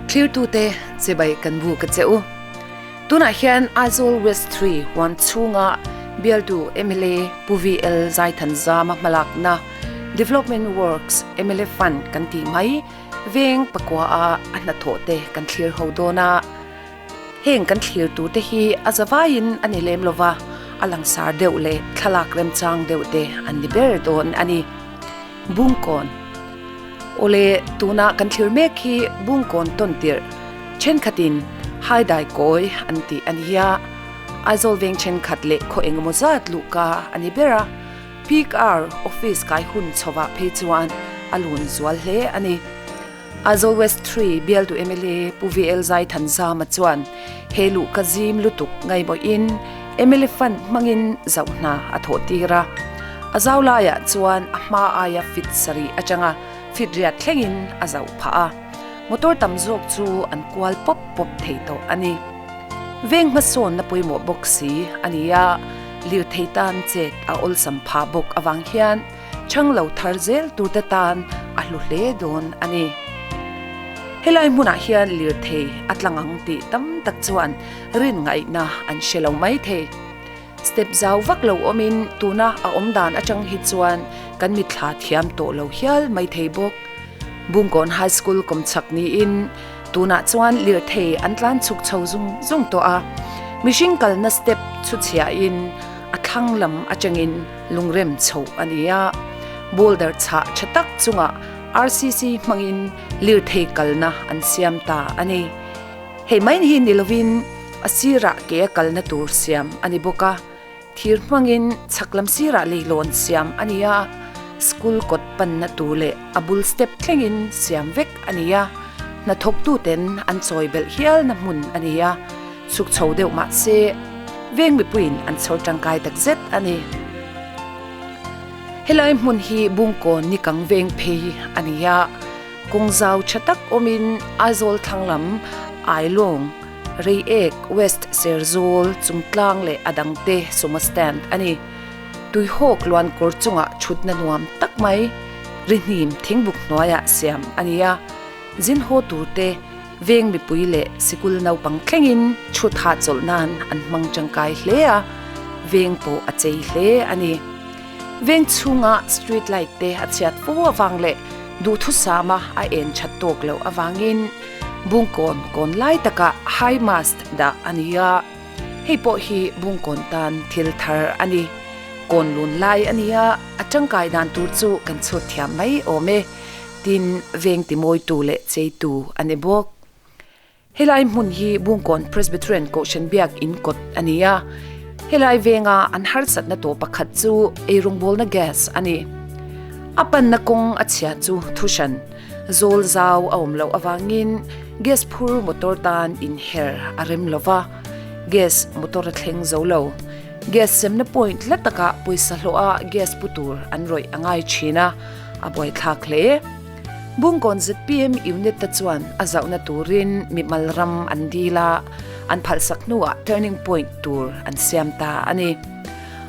Thlirtute chibai kan bu ka che u. Tunah hian Aizawl West 3 huan chhunga bialtu mla Pu VL Zaithanzama hmalakna Development Works mla Fund kan tih mai veng pakua a a hnathawh te kan thlir ho dawn a. Heng kan thlir tur te hi a zavaiin a ni lem lova, a langsar deuh leh thlalak remchang deuh te an ni ber dawn a ni. Bungkawn Awle, tuna kan thlir mek hi Bungkawn tawn tirh thenkhatin Haidai kawi an tih a ni a, Aizawl veng thenkhat leh khaw engemaw zat luhka a ni ber a, Peak Hour office kai hun chhovah phei chuan a lun zual hle a ni. Aizawl West 3 bialtu mla Pu VL Zaithanzama chuan he luhka zim lutuk ngaihmawhin mla fund hmangin zoh hna a thawh tir a. A zau laiah chuan a hma aia fit sarih atanga fit riat thlengin a zoh phah a. Motor tam zawk chu an kual pawp pawp thei tawh a ni. Veng hmasawnna pawimawh bawk si a ni a, lirthei tan chet a awlsam phah bawk avang hian Chhang lo thar zel turte tan a hlu hle dawn a ni. Helai hmunah hian lirthei a tlang ang tih tam tak chuan rin ngaihna an hre lo mai thei. Step zau vak lo awmin tuna a awm dan atang hi chuan kan mitthla thiam tawh lo hial mai thei bawk. Bungkawn High School kawmchhak niin tunah chuan lirthei an tlan chhuk chho zung zung tawh a. Mihring kalna step chhuchhiahin a thlang lam atangin Lungrem chhoh a ni a, boulder chhah tha tak chungah RCC hmangin lirthei kalna an siam ta a ni. Hei mai hi ni lovin a sirah ke a kalna tur siam a ni bawk a, thir hmangin chhak lam sirah leilawn siam a ni a, school kawt panna tur leh a bul step thlengin siam vek a ni a, hnathawktuten an chawi belh hialna hmun a ni a. Chhuk chho deuh mah se, veng mipuiin an chhawr tangkai tak zet a ni. Helai hmun hi Bungkawn nikang veng phei a ni a, kawng zau tha tak awmin Aizawl thlanglam, Ailawng, Reiek, West Serzawl, Chungtlang leh a dangte sumo stand a ni. Tuihawk luan kawr chungah thutna nuam tak mai rihnim thingbuk hnuaiah siam a ni a, zin haw turte, Veng mipui leh sikul naupang thlengin chhut hahchawlh nan an hmang tangkai hle a, veng pawh a chei hle a ni. Veng chhunga street light te a chhiat fo avang leh duhthusama a en that tawk loh avangin Bungkawn kawn lai takah high mast dah a ni a, hei pawh hi Bungkawn tan thil thar a ni. Kawn lun lai a ni a, a tangkai dan tur chu kan chhut thiam mai awm e. Tin, veng timawitu leh cheitu a ni bawk. Helai hmun hi Bungkawn Presbyterian Kohhran Biak In kawt a ni a. Helai venga an harsatna tawh pakhat chu eirawngbawlna gas a ni. A panna kawng a chhia chu thuhran, zawl zau a awm loh avangin gas phur motor tan inher a rem lo va, gas motor a thleng zo lo. Gas semna point hla takah pawisa hlawha gas pu tur an rawih a ngai thin a. A buaithlak hle. Bungkawn zpm unit te chuan a zauhna turin mimal ram an dil a, an phalsak hnuah turning point tur an siam ta a ni.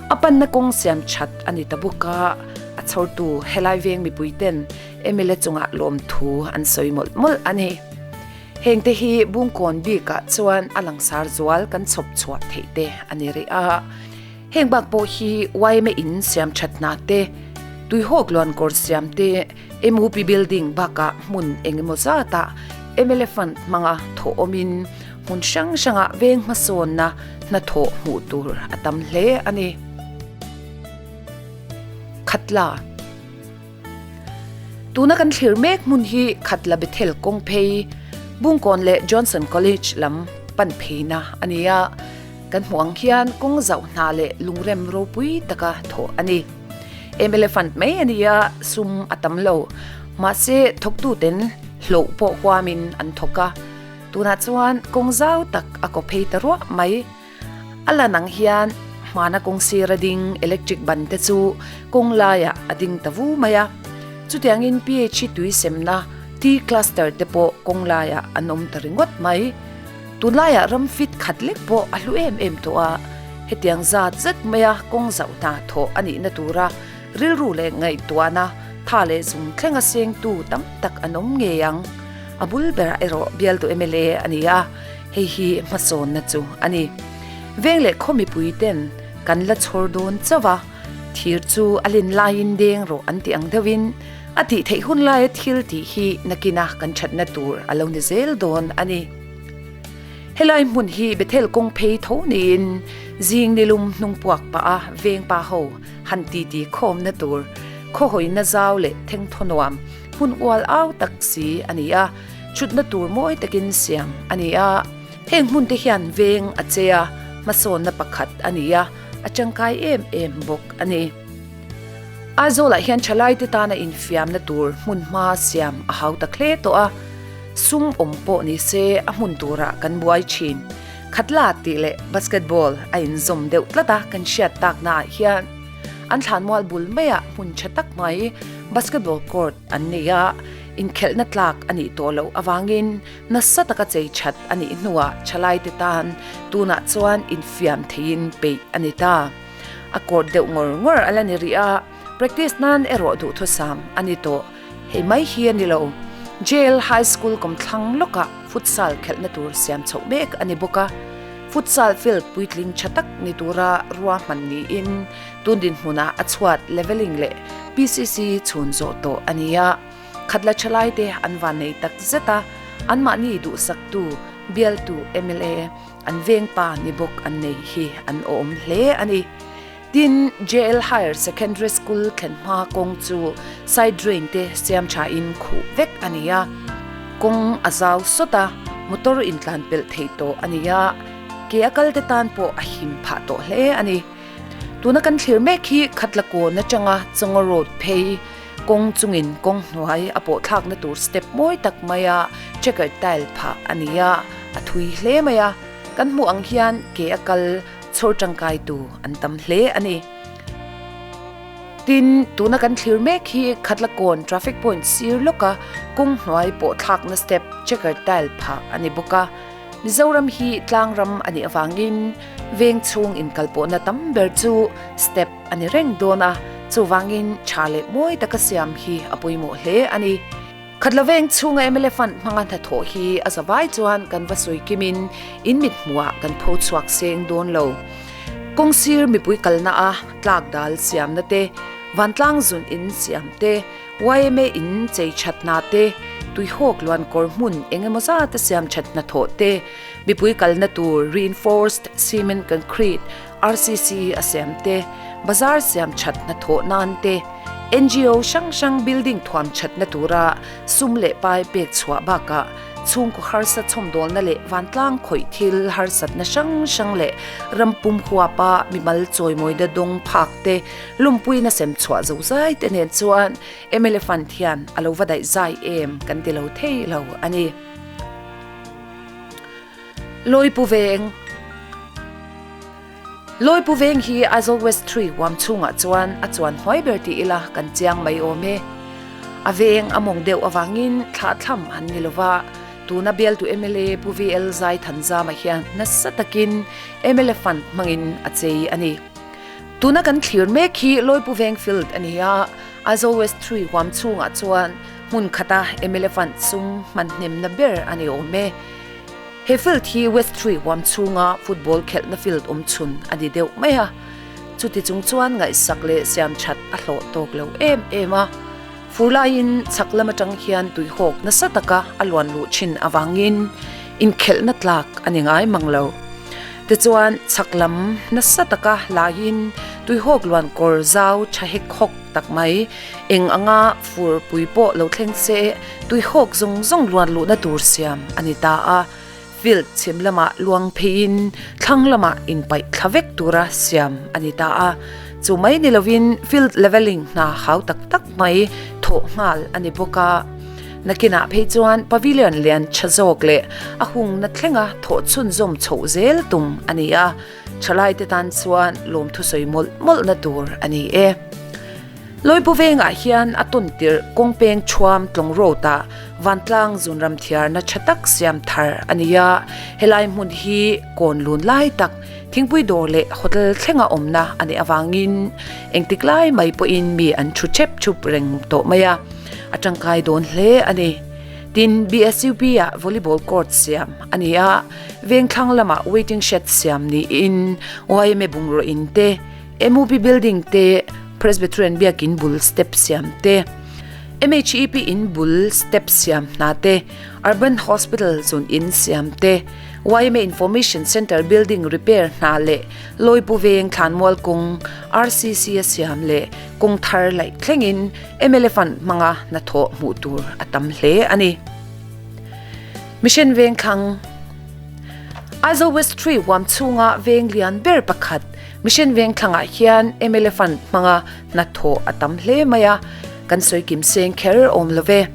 A panna kawng siam that a ni ta bawk a, a chhawrtu helai veng mipui ten mla chungah lawmthu an sawi mawlh mawlh a ni. Hengte hi Bungkawn bikah chuan a langsar zual kan chhawp chhuah theih te a ni rih a. Heng bak pawh hi yma in siam that hna te, tuihawk luan kawr siam te, MUP building bakah hmun eng emaw zatah mla fund hmanga thawh awmin hmun hrang hrangah veng hmasawnna hnathawh hmuh tur a tam hle a ni. Khatla Tuna kan thlir mek hmun hi Khatla Bethel kawng phei, Bungkawn leh Johnson College lam pan pheina a ni a. Kan hmuh ang hian kawng zauh hna leh lungrem ropui taka thawh a ni. Mla fund mai a ni a, sum a tam lo. Mahse, thawktuten hlauh pawh huamin an thawk a. Tunah chuan kawng zau tak a kaw phei ta ruah mai. A lan ang hian hmana kawng sira ding electric ban te chu kawng laiah a ding ta vu mai a. Chutiangin PHE tui semna Tea cluster te pawh kawng laiah an awm ta ringawt mai. Tunlaiah ram fit khat lek pawh a hlu em em tawh a, hetiang zat zet maia kawng zauh hna thawh a nihna tura rilru leh ngaihtuahna tha leh zung thlenga sengtu tam tak an awm ngei ang. A bul berah erawh bialtu mla a ni a, hei hi hmasawnna chu a ni. Veng leh khaw mipui ten kan la chhawr dawn chauh a, thir chu a len laiin deng rawh an tih ang deuhin a tih theih hun laia thil tih hi nakina kan thatna tur a lo ni zel dawn a ni. Helai hmun hi Bethel kawng phei tho niin zing nilum hnung puak pah a veng pa ho han titi khawmna tur khawhawina zau leh thengthaw nuam hmun ual au tak si a ni a, thutna tur mawi takin siam a ni a. Heng hmun te hian veng a che a, hmasawnna pakhat a ni a, a tangkai em em bawk a ni. Aizawlah hian thalaite tana infiamna tur hmun hma siam a hau tak hle tawh a, sum awm pawh ni se a hmun turah kan buai thin. Khatla tih leh basketball a inzawm deuh tlat a kan hriat taknaah hian an thlanmual bul maiah hmun tha tak mai basketball court an nei a, inkhelhna tlak a nih tawh loh avangin Nasa taka chei that a nih hnuah thalaite tan tunah chuan infiam theiin peih a ni ta. A court deuh ngawr ngawr a la ni rih a, practice nan erawh duhthusam a ni tawh. Hei mai hi a ni lo. Jail High School kawmthlang lawkah futsal khelhna tur siam chhoh mek a ni bawk a. Futsal field puitling tha tak ni tura ruahman niin tun dinhmunah a chhuat leveling leh PCC chhun zawh tawh a ni a. Khatla thalaite an van nei tak zet a, anmahni duhsaktu, bialtu mla, an vengpa ni bawk an nei hi an awm hle a ni. Tin, JL Higher Secondary School thlen hma kawng chu side drain te siam thain khuh vek a ni a, kawng a zau sawt a, motor intlan pelh theih tawh a ni a, ke a kalte tan pawh a him phah tawh hle a ni. Tuna kan thlir mek hi Khatla kawn atanga Chawnga Road phei Kawng chungin kawng hnuai a pawh thlakna tur step mawi tak maia checker tile phah a ni a, a thui hle mai a. Kan hmuh ang hian ke a kal chhawr tangkaitu an tam hle a ni. Tin, tuna kan thlir mek hi Khatlakawn traffic point sir lawka kawng hnuai pawh thlakna step checker tile phah a ni bawk a. Mizoram hi tlang ram a nih avangin veng chhung inkalpawhna tam ber chu step a ni reng dawn a, chuvangin tha leh mawi taka siam hi a pawimawh hle a ni. Khatla veng chhunga mla fund hmanga hnathawh hi a zavai chuan kan va sawi kimin in mit hmuhah kan pho chhuak seng dawn lo. Kawng sir mipui kalna a tlak dal siamna te, vantlang zun in siam te, yma in chei thatna te, tuihawk luan kawr hmun eng emaw zata siam that hnathawh te, mipui kalna tur reinforced cement concrete, RCC a siam te, bazar siam that hnathawh nan te, NGO hrang hrang building thuam thatna tura sum leh pai pek chhuah bakah chhungkaw harsa chhawmdawlna leh vantlang khawih thil harsatna hrang hrang leh ram pum huapa mimal chawimawina dawng phak te lumpuina sem chhuah zo zai te nen chuan mla Fund hian a lo va daih zai em kan ti lo thei lo a ni. Lawipu Veng Lawipu Veng hi Aizawl West Tree huam chhungah chuan a chuan hnuai ber ti ila kan chiang mai awm e. A veng a mawng deuh avangin thlahthlam an ni lova, tuna bialtu mla Pu VL Zaithanzama hian nasa takin mla fund hmangin a chei a ni. Tuna kan thlir mek hi Lawipu Veng Field a ni a, Aizawl West Tree huam chhungah chuan hmun khata mla fund sum hman hnemna ber a ni awm e. He field hi West Tree huam chhunga football khelhna field awm chhun a ni deuh mai a, chuti chung chuan ngaihsak leh siam that a hlawh tawk lo em em a. Fur laiin chhak lam atang hian tuihawk nasa taka a luan luh thin avangin inkhelhna tlak a ni ngai mang lo. Tichuan chhak lam nasa taka laiin tuihawk luan kawr zau tha hek hawk tak mai eng anga fur pui pawh lo thleng se Tuihawk zawng zawng luan luhna tur siam a ni ta a, field chhim lamah luang pheiin thlang lamah inpaih thla vek tura siam a ni ta a. Chu mai ni lovin field levelling hna hau tak tak mai thawh nghal a ni bawk a. Nakinah phei chuan pavilion lian tha zawk leh a hungna thlenga thawh chhunzawm chhoh zel tum a ni a, thalaite tan chuan lawmthu sawi mawlh mawlhna tur a ni e. Lawipu vengah hian a tawn tirh kawng peng thuam tlawng road ah vantlang zunram thiarna tha tak siam thar a ni a, helai hmun hi kawn lun lai tak thingpui dawr leh hotel thlenga awmna a nih avangin engtik lai mai pawhin mi an thu thep thup reng tawh mai a, a tangkai dawn hle a ni. Tin, BSUP-ah volleyball court siam a ni a, vengthlang lamah waiting shed siam niin yma bungraw in te, MUP building te, Presbyterian biakin bul step siam te, MHEP in bul step siam hna te, Urban Hospital zun in siam te, yma Information Centre building repair hna leh Lawipu veng thlanmual kawng RCC a siam leh kawng thar laih thlengin mla fund hmanga hnathawh hmuh tur a tam hle a ni. Mission Vengthlang Aizawl West Tree huam chhunga veng lian ber pakhat Mission Vengthlangah hian mla fund hmanga hnathawh a tam hle mai a, kan sawi kim seng kher awm lo ve.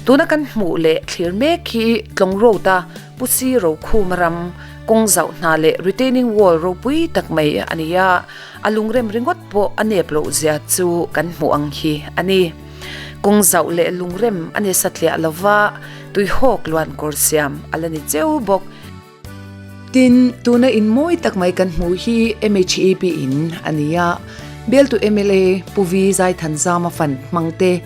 Tuna kan hmuh leh thlir mek hi Tlawng Road-a Pu Si Rokhuma ram kawng zauh hna leh retaining wall ropui tak mai a ni a, a lungrem ringawt pawh a nep loh zia chu kan hmuh ang hi a ni. Kawng zauh leh lungrem a ni satliah lova, tuihawk luan kawr siam a la ni cheu bawk. Tin, tuna in mawi tak mai kan hmuh hi MHEP in a ni a, bialtu mla Pu Vi Zaithanzama fund hmang te,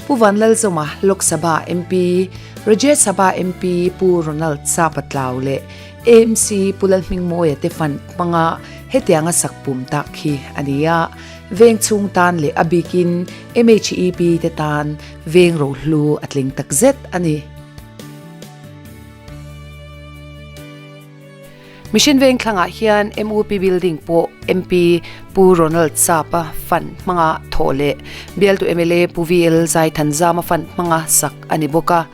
Pu Vanlalzawma Lok Sabha MP, Rajya Sabha MP Pu Ronald Sapatlau leh AMC Pu Lalhmingmawia te fund hmanga hetianga sak pum tak hi a ni a, veng chhung tan leh a bikin MHEP te tan veng rohlu a tling takzet a ni. Mission Vengthlangah hian MUP building pawh MP Pu Ronald Sapa fund hmanga thawh leh bialtu mla Pu VL Zaithanzama fund hmanga sak a ni bawk a.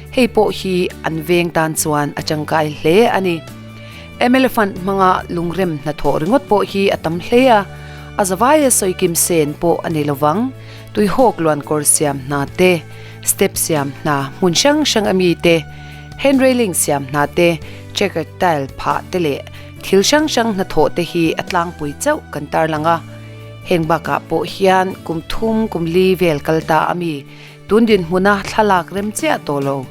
Hei pawh hi an veng tan chuan a tangkai hle a ni. Mla fund hmanga lungrem hnathawh ringawt pawh hi a tam hle a, a zavaia sawikim sen pawh a ni lovang. Tuihawk luankawr siam hna te, step siam hna hmun hrang hrang ami te, Hand railing siam hna te, checkered tile phah te leh thil hrang hrang hnathawh te hi a tlangpui chauh kan tarlang a. Heng bakah pawh hian kum thum kum li vel kal ta a mi, tun dinhmuna thlalak rem chiah tawh lo,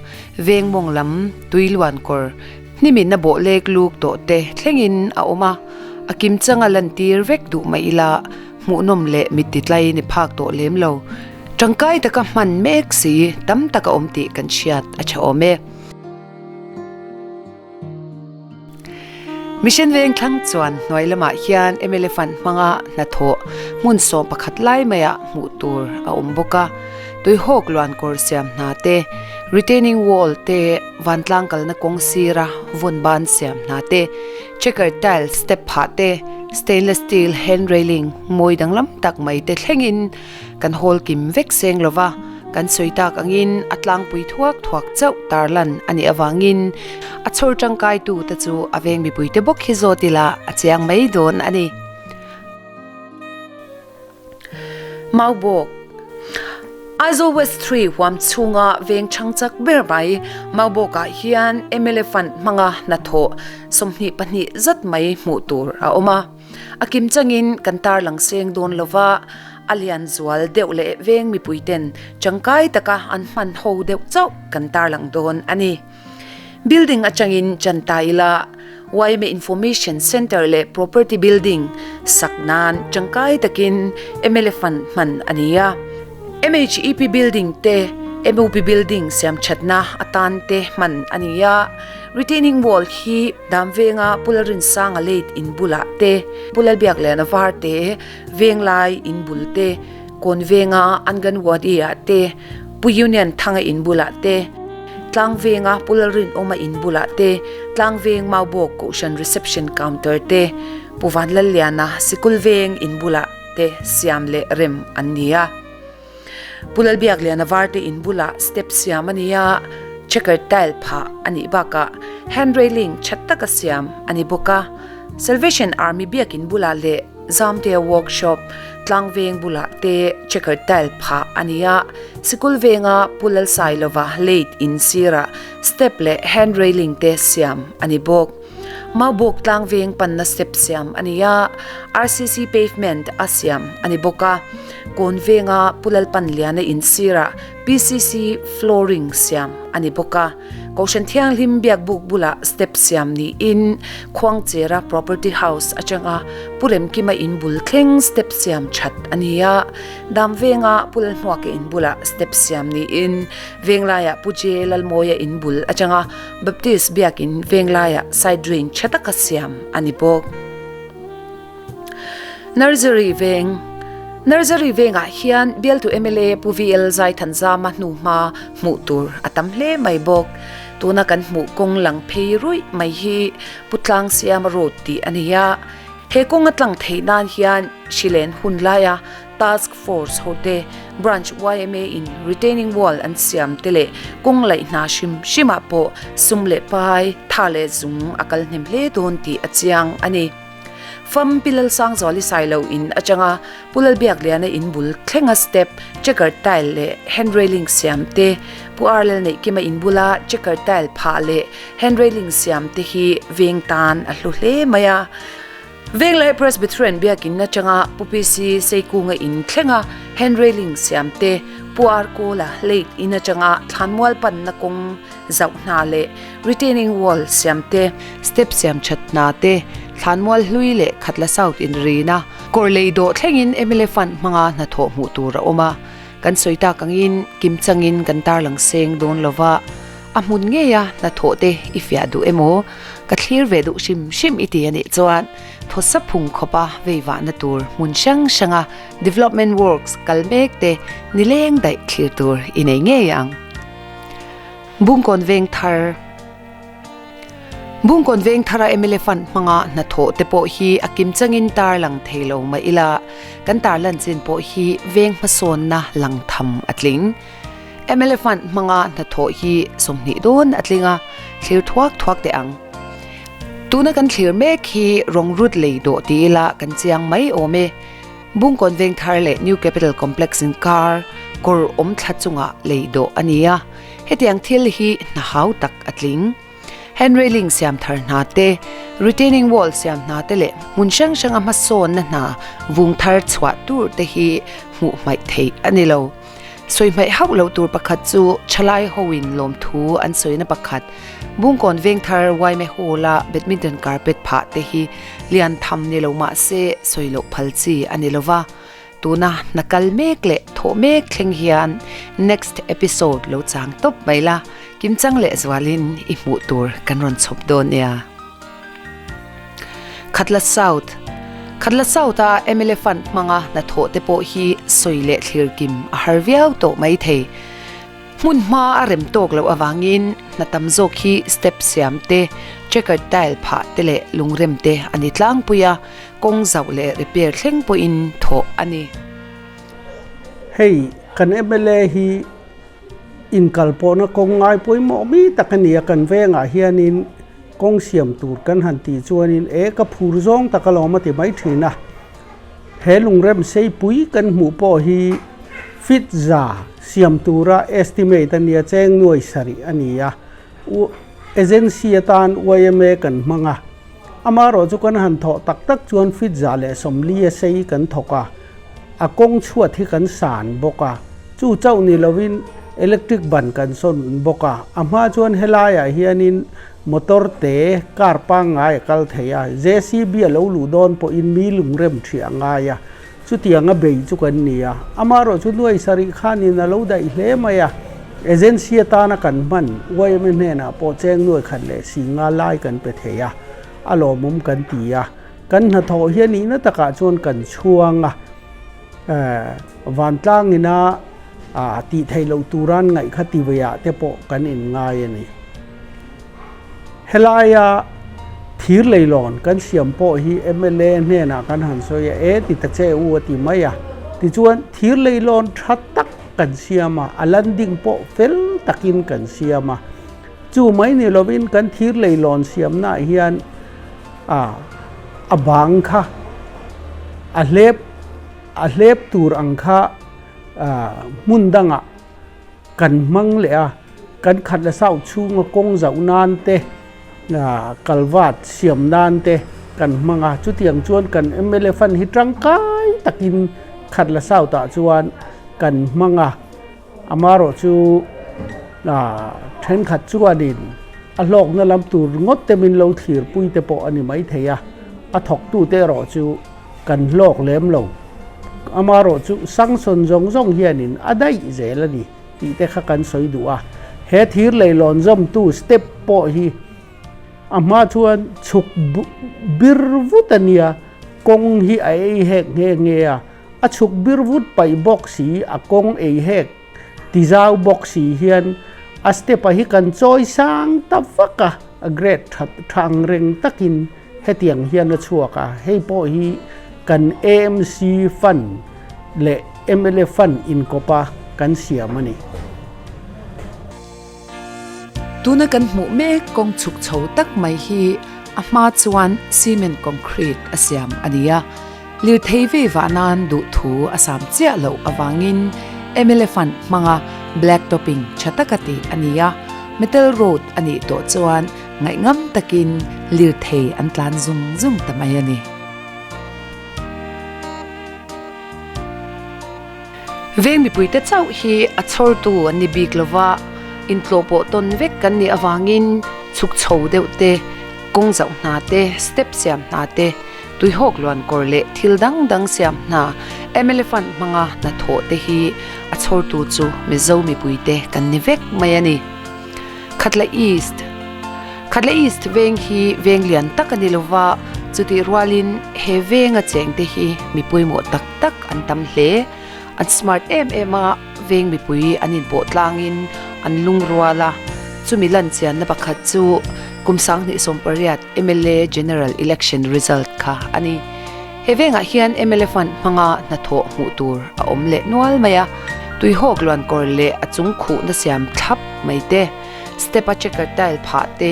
veng mawng lam tui luan kawr, hnimin a bawh lek luk tawh te thlengin a awm a, a kimchanga lantir vek duh mai ila hmuhnawm leh mitti tlai ni phak tawh lem lo. Tangkai taka hman mek si tam tak a awm tih kan hriat a tha awm e. Mission Vengthlang chuan hnuai lamah hian mla fund hmanga hnathawh hmun 11 lai maiah hmuh tur a awm bawk a. Tuihawk luan kawr siam hna te, retaining wall te, vantlang kalna kawng sira vawn ban siam hna te, checker tile step phah te, stainless steel hand railing mawi danglam tak mai te thlengin Kan hawl kim vek seng lova, kan sawi tak angin a tlangpui thuak thuak chauh tarlan a nih avangin a chhawr tangkaitu te chu a veng mipuite bawk hi zawt ila a chiang mai dawn a ni. Maubawk Aizawl West 3 huam chhunga veng chhang chak ber mai Maubawkah hian mla fund hmanga hnathawh 22 zat mai hmuh tur a awm a. A kim changin kan tarlang seng dawn lova, a lian zual deuh leh veng mipuiten tangkai taka an hman ho deuh chauh kan tarlang dawn a ni. Building atangin chan ta ila, yma Information Centre leh Property Building sak nan tangkai takin mla fund hman a ni a. MHEP Building te MUP Building siam thatna atan te hman a ni a. Retaining wall hi Damvenga Pu Lalrinsanga late in bulah te, Pu Lalbiakliana var te, Venglai in bul te, Kawnvenga Anganwadi ah te, Pu Union Thanga in bulah te, Tlangvenga Pu Lalrinawma in bulah te, Tlangveng Maubawk Kohhran Reception Counter te, Pu Vanlalliana Sikul Veng in bulah te siam leh rem an ni a. Pu Lalbiakliana Varte in bulah step siam a ni a, checker tile phah a nih bakah hand railing tha taka siam a ni bawk a. Salvation Army biakin bulah leh Zamtea workshop Tlangveng bulah te checker tile phah a ni a, sikul venga Pu Lalsailova late in sirah step leh hand railing te siam a ni bawk. Maubawk tlangveng panna step siam a ni a, RCC pavement a siam a ni bawk a. Kawn venga Pu Lalpanliana in sirah PCC flooring siam a ni bawk a. Kohhran Thianghlim biakbuk bulah step siam niin Khuangchera Property House atanga Pu Remkima in bul thleng step siam that a ni a. Dam venga Pu Lalhmuaka in bulah step siam niin Venglaiah Pu J Lalmawia in bul atanga Baptist biakin Venglaiah side drain tha taka siam a ni bawk. Nursery veng Nursery vengah hian bialtu mla Pu VL Zaithanzama hnuhma hmuh tur a tam hle mai bawk. Tuna kan hmuh kawng lang phei ruih mai hi Pu Tlangsiama Road tih a ni a. He kawng a tlang theih nan hian hrilen hun laia Task Force hote Branch yma in retaining wall an siam te leh kawng laih hna hrim hrimah pawh sum leh pai, tha leh zung a kal hnem hle dawn tih a chiang a ni. Fam Pi Lalsangzuali Sailo in atanga Pu Lalbiakliana in bul thlenga step, checker tile leh hand railing siam te, Pu Ar Lalneihkima in bula checker tile phah leh hand railing siam te hi veng tan a hlu hle mai a. Venglai Presbyterian biakin atanga Pu PC Seikunga in thlenga hand railing siam te, Pu Ar Kawla late in atanga thlanmual panna kawng zauh hna leh retaining wall siam te, step siam that hna te, thlanmual hlui leh Khatla South inrina kawr lei dawh thlengin mla fund hmanga hnathawh hmuh tur a awm a, kan sawi tak angin kimchangin kan tarlang seng dawn lova. A hmun ngeia hnathawh te i fiah duh emaw? Ka thlir ve duh hrim hrim i ti a nih chuan thawsa phung khawpa veivahna tur hmun hrang hranga development works kal mek te nileng daih thlir tur i nei ngei ang. Bungkawn veng thar Bungkawn veng thara mla fund hmanga hnathawh te pawh hi a kimchangin tarlang thei lo mah ila kan tarlan chin pawh hi veng hmasawnna lang tham a tling. Mla fund hmanga hnathawh hi 20 dawn a tling a, thlir thuak thuak teh ang. Tuna kan thlir mek hi rawngrut lei dawh ti ila kan chiang mai awm e. Bungkawn Vengthar leh New Capital Complex inkar kawr awm thla chungah lei dawh a ni a, hetiang thil hi hna hau tak a tling. Hand railing siam thar hna te, retaining wall siam hna te leh hmun hrang hranga hmasawnna hna vung thar chhuah tur te hi hmuh hmaih theih a ni lo. Sawi hmaih hauh loh tur pakhat chu thalai hoin lawmthu an sawina pakhat Bungkawn Vengthar Yma Hall-a badminton carpet phah te hi lian tham ni lo mah se sawi loh phal chi a ni lova. Tuna hna kal mek leh thawh mek thleng hian next episode lo chang tawp mai la, kimchang leh zualin i hmuh tur kan rawn chhawp dawn nia. Khatla South Khatla South-a mla fund hmanga hnathawh te pawh hi sawi leh thlir kim a har viau tawh mai thei. Hmun hma a rem tawk loh avangin hna tam zawk hi step siam te, checker tile phah te leh lungrem te a ni tlangpui a, kawng zauh leh repair thleng pawhin thawh a ni. Hei kan mla hi inkalpawhna kawng ngai pawimawh mi tak a ni a, kan vengah hianin Kawng siam tur kan han tih chuanin e ka phur zawng tak alawm a ti mai thin a. He lungrem seipui kan hmuh pawh hi feet za siam tura estimate a nia cheng nuai sarih a ni a. Agency atan yma kan hmang a. Amaherawh chu kan han thawh tak tak chuan feet za leh 40 a sei kan thawk a. A kawng chhuat hi kan san bawk a. Chu chauh ni lovin electric ban kan sawn bawk a, a hma chuan helaiah hianin motor te car pangngai a kal thei a, JCB a lo luh dawn pawhin mi lungrem ṭhih a ngai a, chutianga bei chu kan ni a. Amaherawh chu nuai sarih khanin a lo daih hle mai a, agency atana kan hman yma hnenah pawh cheng nuai khat leh si nga lai kan pe thei a, a lawmawm kan ti a. Kan hnathawh hi a nihna takah chuan kan chhuang a. Vantlang ina tih theih loh turan ngaih kha ti veiah te pawh kan inngai a ni. Helaia thir leilawn kan siam pawh hi mla hnenah kan han sawi a, e ti ta che u a ti mai a. Tichuan thir leilawn tha tak kan siam a, a landing pawh fel takin kan siam a. Chu mai ni lovin kan thir leilawn siamnaah hian a bang kha a hlep a hlep tur ang kha hmun dangah kan hmang leh a, kan khat la sau chhunga kawng zauh nan te kalvat siam nan te kan hmang a, chutiang chuan kan mla fund hi tangkai takin khat la sau tah chuan kan hmang a. Amaherawhchu thenkhat chuanin a hlawkna lam tur ringawt te min lo thlirpui te pawh a ni maithei a, a thawktute erawh chu kan hlawk lem lo. Amaherawhchu sanction zawng zawng hianin a daih zel a ni tih te kha kan sawi duh a. He thir leilawn zawmtu step pawh hi a hma chuan chhuk bir vut a nia, kawng hi a ei hek nghe nghe a, a chhuk bir vut paih bawk si, a kawng ei hek tizau bawk si hian a step-a hi kan chawi sang ta vak a, a grade tha tha ang reng takin hetiang hian a chhuak a, hei pawh hi kan AMC fund leh mla fund inkawpa kan siam a ni. Tuna kan hmuh mek kawng chhuk chho tak mai hi a hma chuan cement concrete a siam a ni a, lirthei vei vah nan duh thu a sam chiah loh avangin mla fund hmanga black topping tha taka tih a ni a, metal road a nih tawh chuan ngaihngam takin lirthei an tlan zung zung ta mai a ni. Veng mipuite chauh hi a chhawrtu an ni bik lova, intlawh pawh tawn vek kan nih avangin chhuk chho deuh te, kawng zauh hna te, step siam hna te, tuihawk luan kawr leh thil dang dang siam hna, mla fund hmanga hnathawh te hi a chhawrtu chu Mizo mipuite kan ni vek mai a ni. Khatla East Khatla East veng hi veng lian tak a ni lova, chutih rualin he venga chengte hi mi pawimawh tak tak an tam hle. An smart em em a, veng mipui an inpawh tlangin an lungrual a, chumi lan chianna pakhat chu kum 2018 mla General Election result kha a ni. He vengah hian mla fund hmanga hnathawh hmuh tur a awm leh nual mai a, tuihawk luankawr leh a chung khuhna siam thlap mai te, step a checker tile phah te,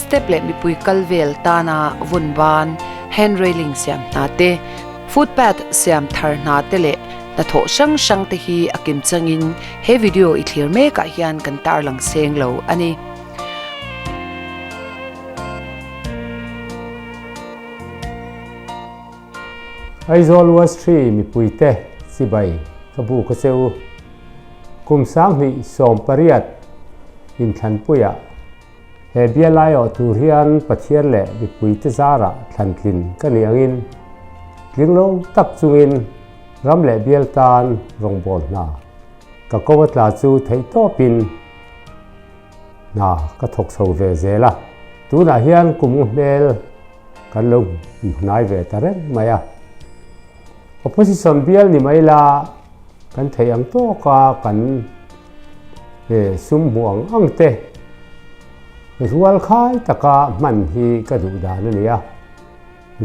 step leh mipui kal vel tana vawn ban, hand railing siam hna te, footpath siam thar hna te leh hnathawh hrang hrang te hi a kim changin he video i thlir mekah hian kan tarlang seng lo a ni. Aizawl West Tree mipuite chibai ka bu ka che u. Kum 2018 inthlanpuiah he bial aiawh tur hian Pathian leh mipuite zarah thlantlin ka nih angin tling lo tak chungin ram leh bial tan rawngbâwl hna ka ko a tla chu theihtawpin Hna ka thawk chho ve zel a, tunah hian kum hmel kan lo hnai ve ta reng mai a. Opposition bial ni mai la kan theih ang tawka kan sum hmuh ang ang te rual khai taka hman hi ka duh dan a ni a.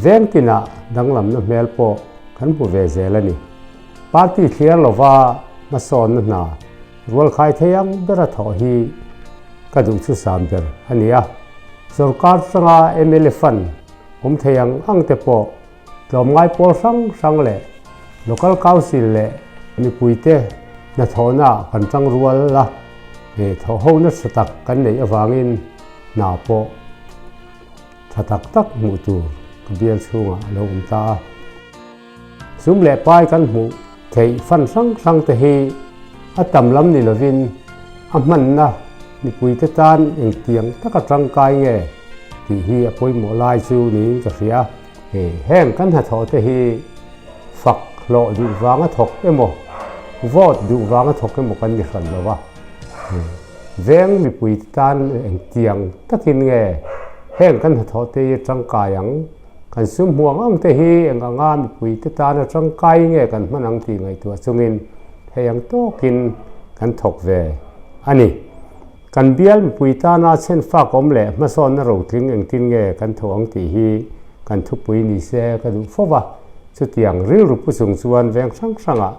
Veng tinah danglamna hmel pawh kan hmu ve zel a ni. Party thliar lova hmasawnna hna rualkhai thei ang bera thawh hi ka duh chu sam ber a ni a. Sorkar changa mla fund awm thei ang ang te pawh tlawmngai pawl hrang hrang leh Local Council leh mipuite hnathawhna kan tang rual a, thawhhona tha tak kan neih avangin hna pawh Tha tak tak hmuh tur ka bial chhungah a lo awm ta a. Sum leh pai kan hmuh theih fan hrang hrang te hi a tam lam ni lovin a hmanna mipuite tan engtiang taka tangkai nge tih hi a pawimawh lai chu niin ka hria. Heng kan hnathawh te hi fak hlawh duh vanga thawk emaw vote duh vanga thawk emaw kan ni hran lo va. Veng mipui tan engtiang takin nge heng kan hnathawh te hi tangkai ang? Kan sum hmuang ang te hi eng anga mipui te tana tangkai nge kan hman ang tih ngaihtuah chungin hei ang tawkin kan thawk ve a ni. Kan bial mipui tana chhenfak awm leh hmasawnna rotling engtin nge kan tho ang tih hi kan thupui ni se ka duh fo va, chutiang rilru pu chung chuan veng hrang hrangah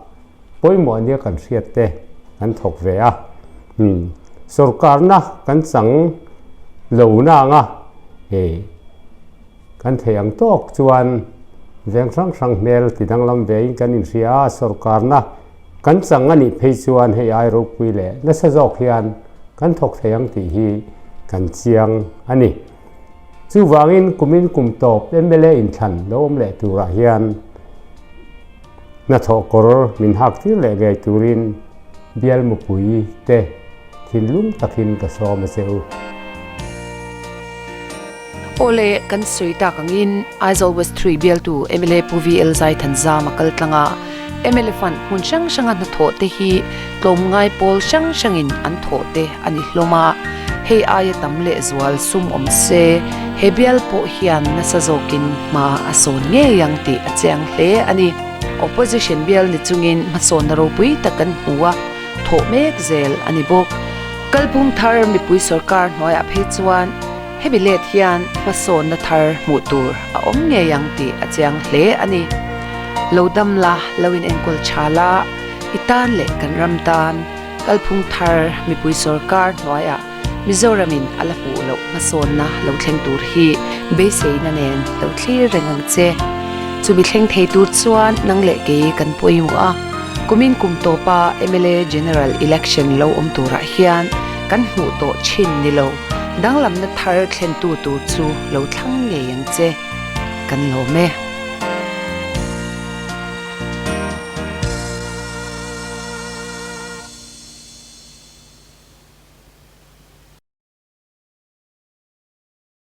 Pawimawh nia kan hriat te kan thawk ve a, sorkarna kan chang lo na anga hei kan theih ang tawk chuan veng hrang hrang hmel ti danglam ve in kan inhria a, sorkarna kan chang a nih phei chuan hei ai ropui leh nasa zawk hian kan thawk thei ang tih hi kan chiang a ni. Chuvangin kumin kum tawp mla inthlan lo awm leh turah hian, Hnathawh kawr min hak tir leh ngei turin Bial mupui te thinlung takin ka sawm a che u. Awle, kan sawi tak angin Aizawl West 3 bialtu mla Pu VL Zaithanzam a kal tlang a, mla fund hmun hrang hranga hnathawh te hi tlawmngai pawl hrang hrangin an thawh te a ni hlawm a, hei aia tam lehzual sum awm se he bial pawh hian nasa zawkin hma a sawn ngei ang tih a chiang hle a ni. Opposition bial ni chungin hmasawnna ropui tak kan hmu a, thawh mek zel a ni bawk. Kalphung thar mipui sorkar hnuaiah phei chuan hemi let hian hmasawnna thar hmuh tur a awm ngei ang tih a chiang hle a ni. Lo dam la, lo in enkawl tha la, i tan leh kan ram tan kalphung thar mipui sorkar hnuaiah Mizoramin a la hmuh loh hmasawnna lo thleng tur hi beiseina nen lo thlir reng ang che. Chumi thleng thei tur chuan nang leh kei kan pawimawh a, kumin kum tawpa mla General Election lo awm turah hian kan hmuh tawh thin ni lo, danglamna thar thlentu tur chu lo thlang ngei ang che. Kan lawm e.